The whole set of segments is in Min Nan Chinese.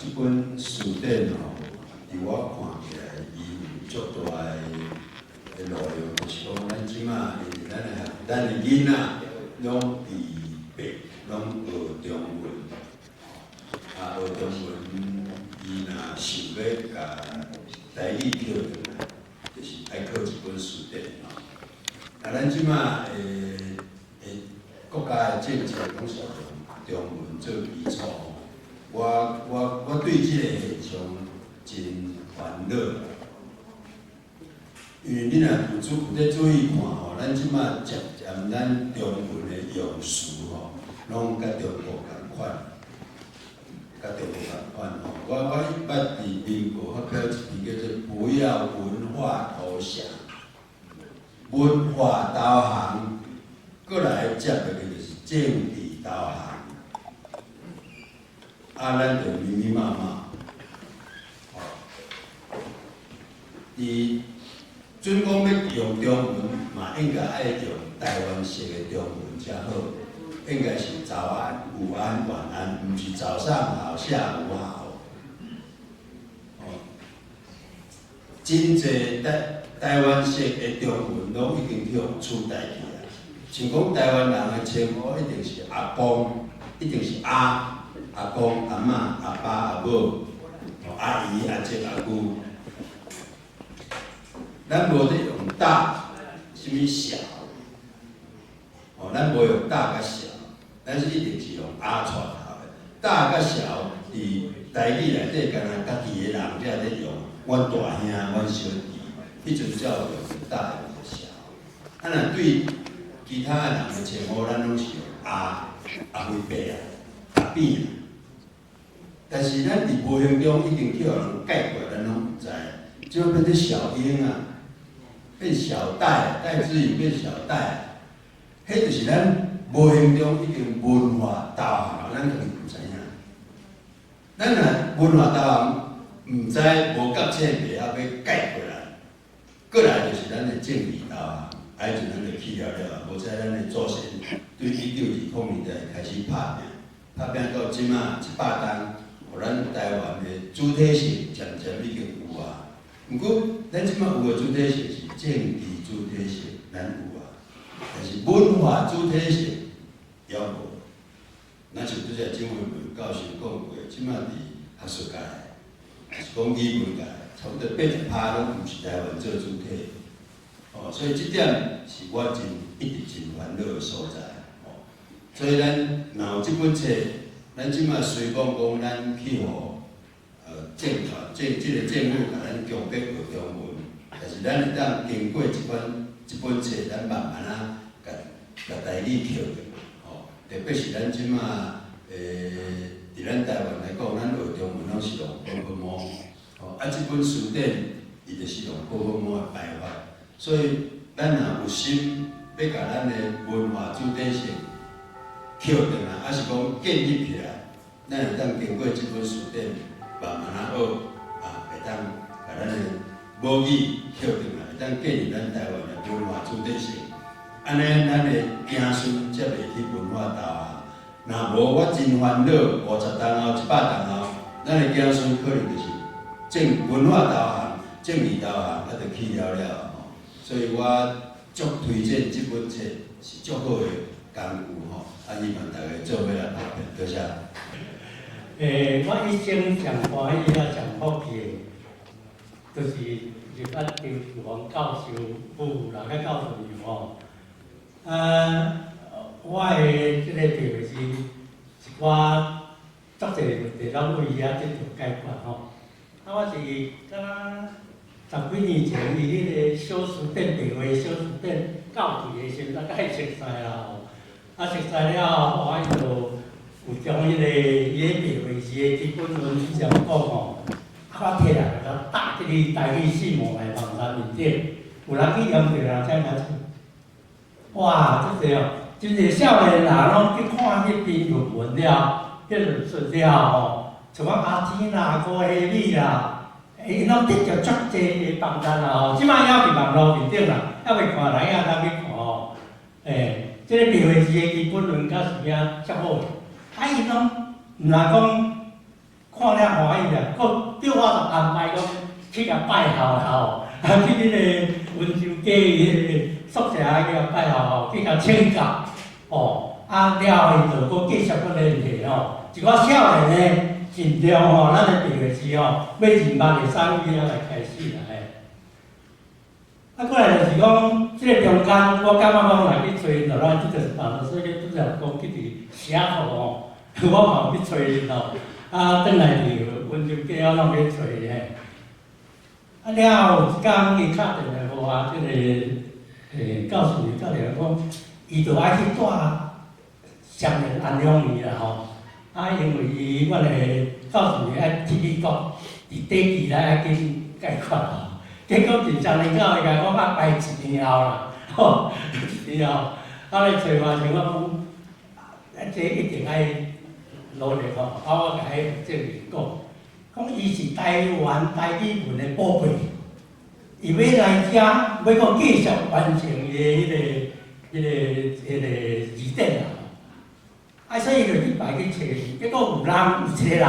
這本辭典吼，佇我看起來，伊有足大的路用，就是講咱這馬因為咱的囡仔攏佇白，攏學中文，啊學中文，伊若想欲共台語捡轉來，就是愛靠這本辭典吼。啊，咱這馬的國家的政策攏是用中文做基礎。我對這個現象真煩惱，因為你若有咧注意看吼，咱這馬漸漸咱中文的用詞吼，攏佮中國仝款，佮中國仝款吼。我捌佇民國發表一篇叫做《不要文化投降》，文化投降，過來接落去就是政治投降。啊，咱就密密麻麻，吼，佇準講欲用中文，嘛應該愛用台灣式的中文才好，應該是早安、午安、晚安，毋是早上好、下午好。哦，真濟台灣式的中文攏已經去予取代去啊。像講台灣人的稱呼一定是阿公，一定是阿。阿公、阿嬤、阿爸、阿母、阿姨、阿叔、阿姑，咱無咧用大，啥物小，哦，咱無用大佮小，咱是一定是用阿帶頭的。大佮小佇台語內底，敢若家己的人才咧用，阮大兄、阮小弟，彼陣才有用大用小。啊，若對其他的人的稱呼，咱攏是用阿阿輝伯啊、阿扁啊。但是咱佇無形中已經去予人概括，咱攏毋知。就變做小英啊，變小戴，戴資穎變小戴，彼就是咱無形中已經文化投降，咱家己毋知影。咱若文化投降，毋知無覺醒，袂曉欲改過來，過來就是咱的政治投降，啊，彼陣咱就去了了，無彩咱的祖先對1920年代開始拍拚，拍拚到這馬100冬，予咱台灣的主體性漸漸已經有啊。毋過，咱這馬有的主體性是政治主體性，咱有啊，但是文化主體性猶無。若像拄才鄭文文教授講過，這馬佇學術界，抑是講語文界，差不多80%攏毋是台灣做主體。哦，所以這點是我真一直真煩惱的所在。哦，所以咱若有這本冊，咱這馬雖講講咱去予政團政這個政府共咱強迫學中文，但是咱會當經過這本冊，咱慢慢仔共台語抾轉來。吼，特別是咱這馬佇咱台灣來講，咱學中文攏是用寶可夢，吼，啊，這本辭典伊就是用寶可夢的排法，所以咱若有心欲共咱的文化主體性抾轉來，抑是講建立起來，咱會當經過這本辭典慢慢仔學，啊，會當共咱的母語抾轉來，會當建立咱台灣的文化主體性。按呢，咱的子孫才袂去文化投降。若無，我真煩惱，50冬後、100冬後，咱的子孫可能就是政文化投降、政治投降，啊，就去了了吼。所以我足推薦這本冊是足好的工具吼，啊，希望大家做伙來拍拚，多謝。我一生上歡喜也上福氣的，就是入捌張樹芳教授母啦，佮教授娘吼。啊，我的這個題目是一寡足濟問題攏為遐得著解決吼。啊，我是敢若十幾年前，伊彼個小辭典白話小辭典校對的時陣，才佮伊熟似啦吼。啊，熟似了後，我伊就有將彼個伊个白話字的基本文章講吼，啊，我摕來共搭佇去台語四網的網站面頂，有人去驗著啦，才來出。哇，這個哦，真濟少年人攏去看彼篇論文了，彼論述了吼，像講阿天啦、高希美啦，𪜶攏得著足濟的幫贊啦吼。這擺猶佇網路面頂啦，猶未看來也通去看吼。這個白話字的基本論較是遐較好。啊，伊攏毋若講看了歡喜，安排講去共拜孝孝，啊去彼個溫州街彼个宿舍去共拜孝孝，去共請教，吼，啊了後伊就閣繼續閣聯繫吼，一寡少年的盡量吼，咱的平時吼，欲認捌會使以遐來開始啦嘿。啊，過來就是講，這个中間，我感覺講來去揣𪜶，就咱這就是辦了，所以拄才講去佇寫課吼，我嘛有去揣𪜶吼，啊，轉來佇溫州街我攏去揣嘿。啊了後有一工伊敲電話予我，這个教授伊敲電話講，伊就愛去蹛雙連安養院啦吼。啊，因為伊阮的教授伊愛去美國，佇短期內愛緊解決吼。結果佇雙連教伊共講啊，排一年後啦，吼，一年後，啊來揣我時，我講，啊，這一定愛努力吼，啊，我共彼個證明講，講伊是台灣台語文的寶貝，伊欲來遮，欲閣繼續完成伊的彼個字典啦。啊，所以就去排去揣伊，結果有人有一個人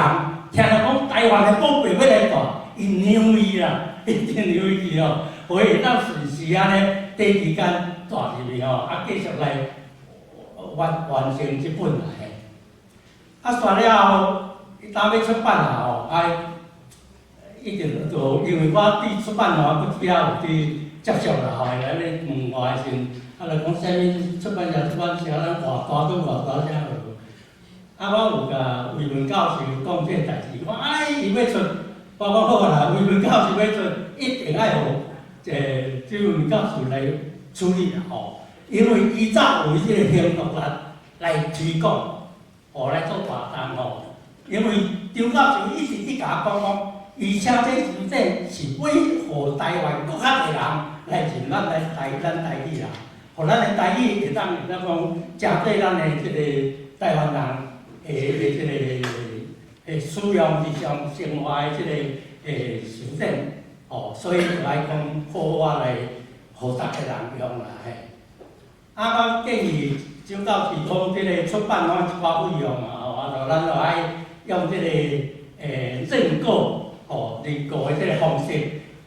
聽著講台灣的寶貝欲來蹛，伊讓伊啦，伊真讓伊去吼，予伊會當順時按呢短期間蹛入去吼，啊，繼續來完成這本啦嘿。啊，煞了後，伊當欲出版啦吼，啊，一直就因為我對出版吼，閣比較有佇接觸啦吼，會安呢問我的時陣，啊，就講啥物出版社出版社，咱偌大閣偌大才有。啊，我有共魏文教授講這个代誌，講哎，伊欲出，我講好啦，魏文教授欲出，一定愛予這文教授來處理啦吼，因為伊早有這个行動力來推廣，吼來做大動吼。因為張教授一直佇共我講講，伊寫這書典是欲予台灣閣較濟人來認咱來台咱台語啦，予咱的台語會當講，誠做咱的這个台灣人的這个使用日常生活的這个詞典，吼，所以就愛講好我來予逐个人用啦嘿。啊，我建議張教授講這个出版攏一寡費用嘛吼，啊，就咱就愛用這个認購吼，認購的這个方式，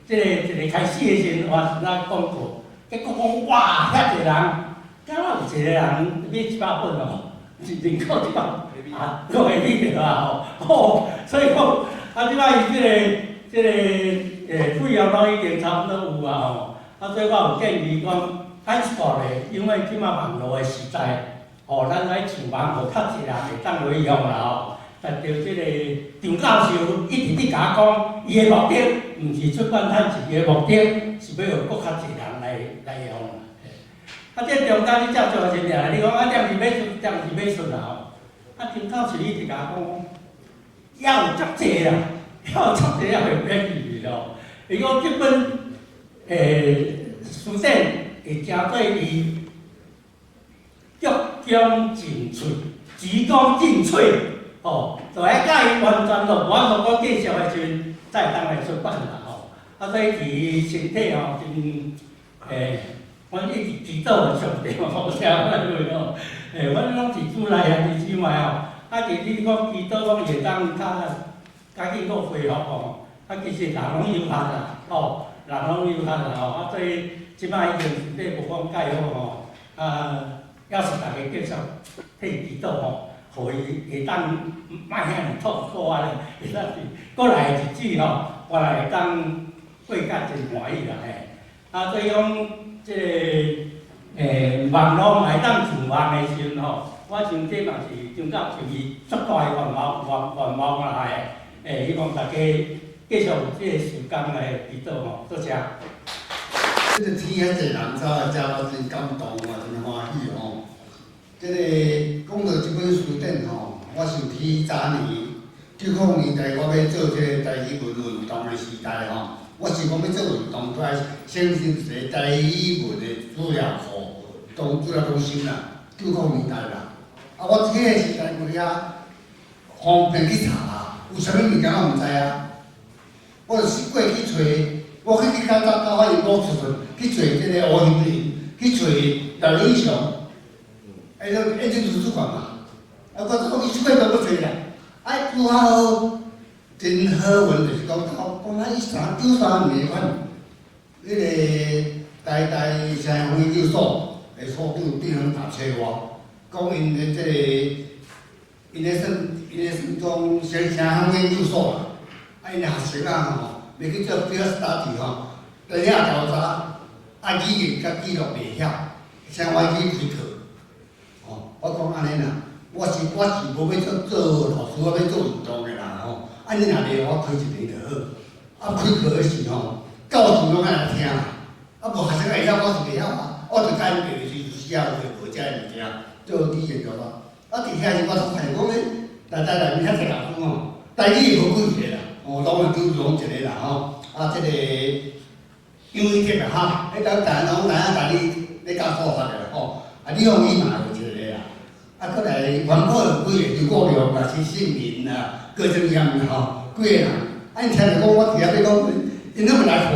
這个一个開始的時陣，我是哪講過，結果講哇，遐濟人，敢若有一個人買100本哦，是認購100啊，閣會記著啊吼，吼，所以講啊，這擺伊這個費用攏已經差不多有啊吼，啊，所以我有建議講，愛出咧，因為這擺網路的時代，吼，咱愛上網，予較濟人會當來用啦吼。但著這個張教授一直佇共我講，伊的目的毋是出版趁錢，伊的目的是欲予閣較濟人來用啦。啊，這中間你接觸的時陣，你講啊，踮是欲出，踮是欲出啦吼。啊，張教授一直共我講，猶有足濟啦，猶有足濟猶會變去咯。伊講這本書典會誠做伊鞠躬盡瘁，鞠躬盡瘁，吼，就愛佮伊完全都無法度閣繼續的時陣，才會當來出版啦吼。啊，所以佇伊身體吼真阮一直祈禱上帝嘛，無啥物吼，阮攏是主內兄弟姊妹吼，啊，伫你講祈禱講會當較較緊閣恢復吼，啊，其實人攏有限啦，吼，人攏有限啦吼，啊，所以這擺已經身體無講蓋好吼，啊，猶是逐家繼續替祈禱吼，予伊會當莫遐爾痛苦按呢，會當是過來的日子吼，我來會當過甲真歡喜啦嘿。啊，所以講這个網路嘛會當上網的時陣吼，我想這嘛是張教授伊足大的願望啦嘿。希望大家繼續有這個時間來祈禱吼，多謝。這个天遐濟人走來遮，我真感動啊，真歡喜吼。這个講到這本書典吼，我想起早年90年代我欲做這个台語文運動的時代吼，我想講欲做運動，都愛先成一个台語文的資料庫，當資料中心啦。90年代啦，啊，我彼個時代佇遐方便去查，有啥物物件我毋知啊。我就是過去揣，我去較早較發現我出去揣這個吳興林，去揣廖英雄，哎，個研究圖書館嘛。啊，我去過都欲揣啦，啊，拄好真好運，就是講講咱一三93年款，彼個台大城鄉研究所的所長對人打找我，講𪜶的這個，𪜶咧算𪜶咧算講城鄉研究所啦，啊𪜶的學生啊吼，欲去做 field study 吼，佇遐調查，啊語言佮記錄袂曉，請我去開課。吼，我講按呢啦，我是無欲做老師，我欲做運動的啦吼。啊，你若袂予我開一年就好。啊，開課的時吼，教授攏愛來聽，啊，無學生會曉，我是袂曉啊。我就教𪜶白白寫有的無這个物件，做語言調查。啊，佇遐時我才發現講咧，台大內面遐濟老師吼，台語無幾個啦，吼，攏會拄攏一個啦吼。啊，這個楊偉傑啦哈，彼當台攏知影台語咧教數學的吼，啊，李鳳儀嘛有一個啦。啊，閣來環保有幾個劉國良嘛是姓林啦，郭正陽吼，幾個人。啊，𪜶聽著講我佇遐欲講，𪜶攏會來看。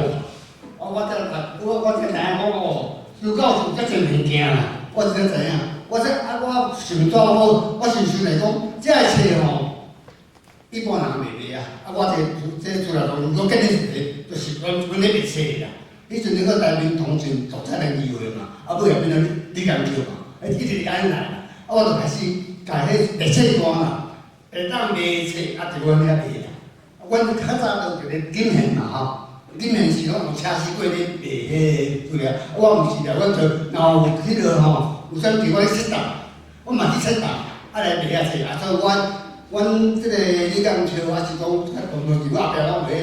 我才知影講哦，劉教授遮濟物件啦，我才知影。我說啊，我想怎我想想來講，這个冊吼，一般人袂賣啊。啊，我這資料攏我建議一個，就是阮咧賣冊啦。彼陣那個台民同情獨裁研究會嘛，啊，尾後變做李干橋嘛，一直按呢來啦。啊，我就開始共彼賣冊單啦，會當賣冊啊，佇阮遐賣啦。阮較早就一个金賢嘛吼，金賢是攏有車死過咧賣彼個資料，我毋是啦，阮就若有彼落吼，有啥地方去設檔，我嘛去設檔，啊來賣遐冊，啊所以阮這個李干橋還是講較大部分後壁攏有咧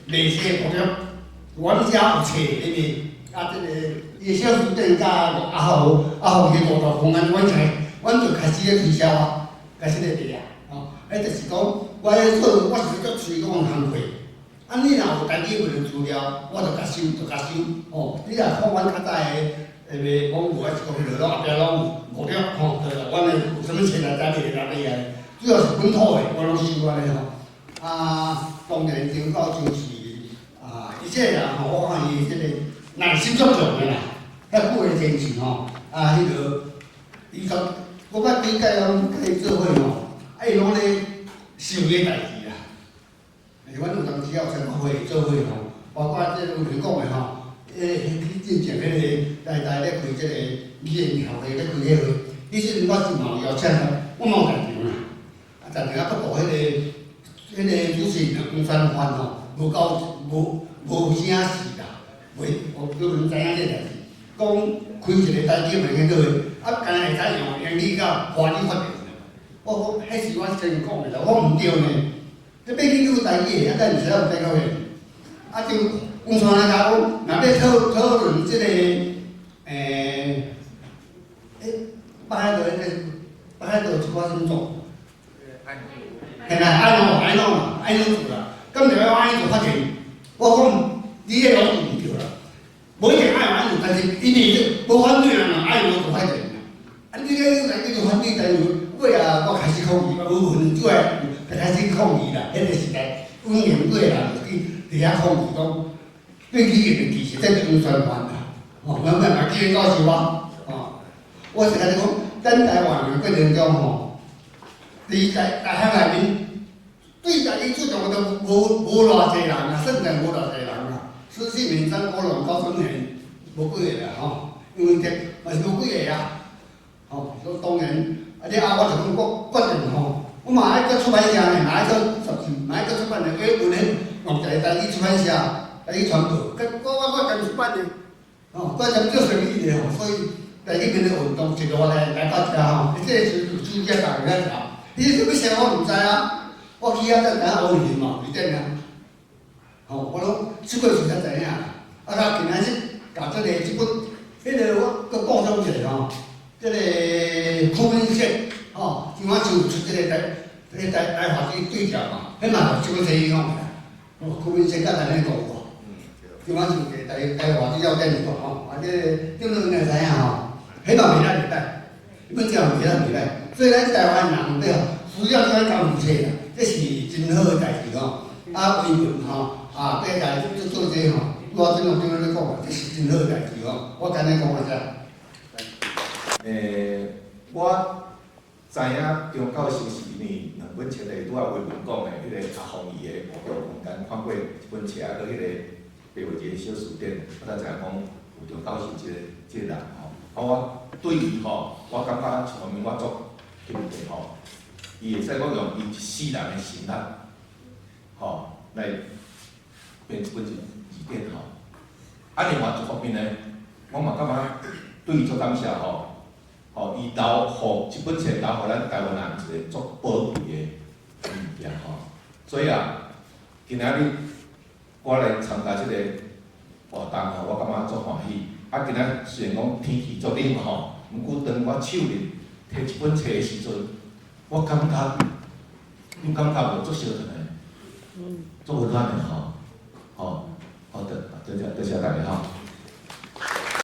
賣冊部長，阮遮有冊咧賣，啊這個伊小書店佮阿豪去五大空間，阮就開始咧推銷啊，開始咧賣啊，吼，彼就是講我咧做，我是做推廣工課。啊，你若有台語文的資料，我就共收，就共收，吼。你若看阮較早的賣廣告，還是講彼落攏後壁攏有五條，吼，就是阮的有啥物冊來來賣來賣啊，主要是本土的，我攏收按呢吼。啊，當然張教授是啊，伊這個人吼，我看伊這個耐心足強的啦，遐久的堅持吼，啊，彼個伊講，我捌幾屆攏共伊做伙吼，啊，伊攏咧想伊代誌啦。阮有當時有參加會做伙吼，包括這個有人講的吼，去進前彼個台大咧開這個語言協會咧開彼會，彼時陣我是嘛有邀請，我嘛有在場啦。啊，在場啊，不過彼個主持人黃山帆吼，無夠無無啥事啦，袂，我叫𪜶知影這代誌，講開一個台語文研究會，啊，敢若會使用英語佮華語發言。我講，彼時我先講的啦，我毋對呢。這欲研究台語的，啊，咱毋是有台語的。啊，就黃山來共講，若欲討論這個，北海道彼個北海道一寡啥物族？嘿啦，愛努族啦，敢就欲愛努族發言？我講你彼個邏輯毋對啦，無一定愛愛努，但是伊袂無反對人嘛，愛努族發言啦。啊，你這個來叫做反對，但是尾啊，我開始抗議，無文就愛就開始抗議啦。彼個時代，五年過啦，就去佇遐抗議講，對語言的歧視，這是黃宣範啦。吼，阮嘛記得教授我，吼，我是共你講，咱台灣的過程中吼，佇大學內面，對台語注重的都無偌濟人啊，算來無偌濟人啊。施世明、張國榮、高春賢，無幾個啦吼，因為這嘛是無幾個啊。吼，所以當然，啊了後我就講我決定吼，我嘛愛閣出版社呢，嘛愛做雜誌，嘛愛閣出版的，文獻弄一個台語出版社，台語傳播，我家己出版的，吼，我兼做生意的吼，所以台語面的運動一路來到遮吼，這個是主角逐個咧查，伊啥物聲我毋知啊，我去遐才知影烏雲嘛，伫頂啊，吼，我攏出過去才知影，啊，到今仔日，共這個這本，彼個我閣補充一下吼。這個柯文哲吼，像我就出這個台華對對調嘛，彼嘛是這本冊影響的啦。哦，柯文哲佮咱咧講過，像我就個台華對調電有吼，啊，這個頂兩年知影吼，彼嘛賣咱袂歹，彼本冊嘛賣咱袂歹，所以咱台灣人對吼，需要這種工具冊啦，這是真好的代誌吼。啊，維文吼，啊，對來做這吼，我頂兩頂咧講啊，這是真好的代誌吼。我簡單講一下。我知影張教授是因為兩本冊的拄仔魏文講的彼个阿鳳伊的五國空間看過一本冊，啊，閣彼個白話一個小辭典，我才知影講有張教授這個人吼。啊，我對伊吼，我感覺一方面我足欽佩吼，伊會使講用伊一世人的心力，吼，來編這本字典吼。啊，另外一方面呢，我嘛感覺對伊足感謝吼。吼，伊留予這本冊留予咱台灣人一個足寶貴的物件吼。所以啊，今仔日我來參加這個活動吼，我感覺足歡喜。啊，今仔雖然講天氣足冷吼，毋過當我手裡提這本冊的時陣，我感覺，你感覺無足相同的，足溫暖的吼，吼，好，多多謝多謝大家吼。